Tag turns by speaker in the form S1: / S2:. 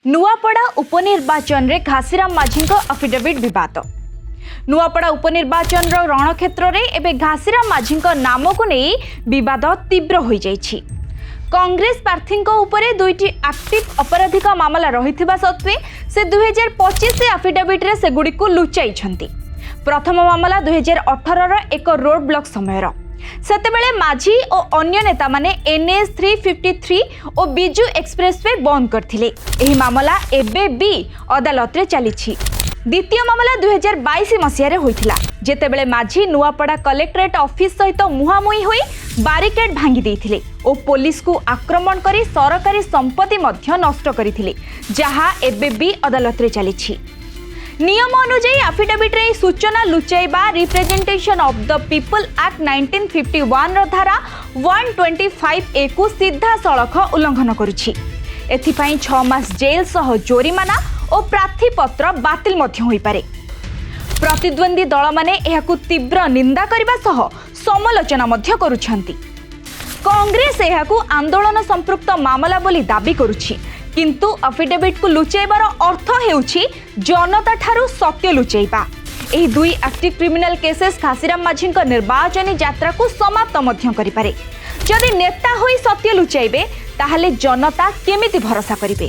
S1: ନୂଆପଡ଼ା ଉପନିର୍ବାଚନରେ ଘାସିରାମ ମାଝୀଙ୍କ ଆଫିଡେଭିଟ୍ ବିବାଦ। ନୂଆପଡ଼ା ଉପନିର୍ବାଚନର ରଣକ୍ଷେତ୍ରରେ ଏବେ ଘାସିରାମ ମାଝୀଙ୍କ ନାମକୁ ନେଇ ବିବାଦ ତୀବ୍ର ହୋଇଯାଇଛି। କଂଗ୍ରେସ ପ୍ରାର୍ଥୀଙ୍କ ଉପରେ ଦୁଇଟି ଆକ୍ଟିଭ ଅପରାଧିକ ମାମଲା ରହିଥିବା ସତ୍ତ୍ୱେ ସେ 2025 ଆଫିଡେଭିଟ୍ରେ ସେଗୁଡ଼ିକୁ ଲୁଚାଇଛନ୍ତି। ପ୍ରଥମ ମାମଲା 2018ର ଏକ ରୋଡ୍ ବ୍ଲକ୍ ସମୟର। ସେତେବେଳେ ମାଝୀ ଓ ଅନ୍ୟ ନେତାମାନେ ଏନ୍ଏଚ୍ 353 ଓ ବିଜୁ ଏକ୍ସପ୍ରେସୱେ ବନ୍ଦ କରିଥିଲେ। ଏହି ମାମଲା ଏବେ ବି ଅଦାଲତରେ ଚାଲିଛି। ଦ୍ୱିତୀୟ ମାମଲା 2022 ମସିହାରେ ହୋଇଥିଲା, ଯେତେବେଳେ ମାଝୀ ନୂଆପଡ଼ା କଲେକ୍ଟରେଟ୍ ଅଫିସ ସହିତ ମୁହାଁମୁହିଁ ହୋଇ ବାରିକେଡ୍ ଭାଙ୍ଗି ଦେଇଥିଲେ ଓ ପୋଲିସକୁ ଆକ୍ରମଣ କରି ସରକାରୀ ସମ୍ପତ୍ତି ମଧ୍ୟ ନଷ୍ଟ କରିଥିଲେ, ଯାହା ଏବେ ବି ଅଦାଲତରେ ଚାଲିଛି। ନିୟମ ଅନୁଯାୟୀ ଆଫିଡେଭିଟ୍ରେ ଏହି ସୂଚନା ଲୁଚାଇବା Representation of the People Act 1951ର ଧାରା 125 ଏକୁ ସିଧାସଳଖ ଉଲ୍ଲଂଘନ କରୁଛି। ଏଥିପାଇଁ 6 ମାସ ଜେଲ୍ ସହ ଜୋରିମାନା ଓ ପ୍ରାର୍ଥୀପତ୍ର ବାତିଲ ମଧ୍ୟ ହୋଇପାରେ। ପ୍ରତିଦ୍ୱନ୍ଦ୍ୱୀ ଦଳମାନେ ଏହାକୁ ତୀବ୍ର ନିନ୍ଦା କରିବା ସହ ସମାଲୋଚନା ମଧ୍ୟ କରୁଛନ୍ତି। କଂଗ୍ରେସ ଏହାକୁ ଆନ୍ଦୋଳନ ସମ୍ପୃକ୍ତ ମାମଲା ବୋଲି ଦାବି କରୁଛି, କିନ୍ତୁ ଆଫିଡେଭିଟ୍କୁ ଲୁଚାଇବାର ଅର୍ଥ ହେଉଛି ଜନତାଠାରୁ ସତ୍ୟ ଲୁଚାଇବା। ଏହି ଦୁଇ ଆକ୍ଟିଭ କ୍ରିମିନାଲ କେସେସ୍ ଘାସିରାମ ମାଝୀଙ୍କ ନିର୍ବାଚନୀ ଯାତ୍ରାକୁ ସମାପ୍ତ ମଧ୍ୟ କରିପାରେ। ଯଦି ନେତା ହୋଇ ସତ୍ୟ ଲୁଚାଇବେ, ତାହେଲେ ଜନତା କେମିତି ଭରସା କରିବେ?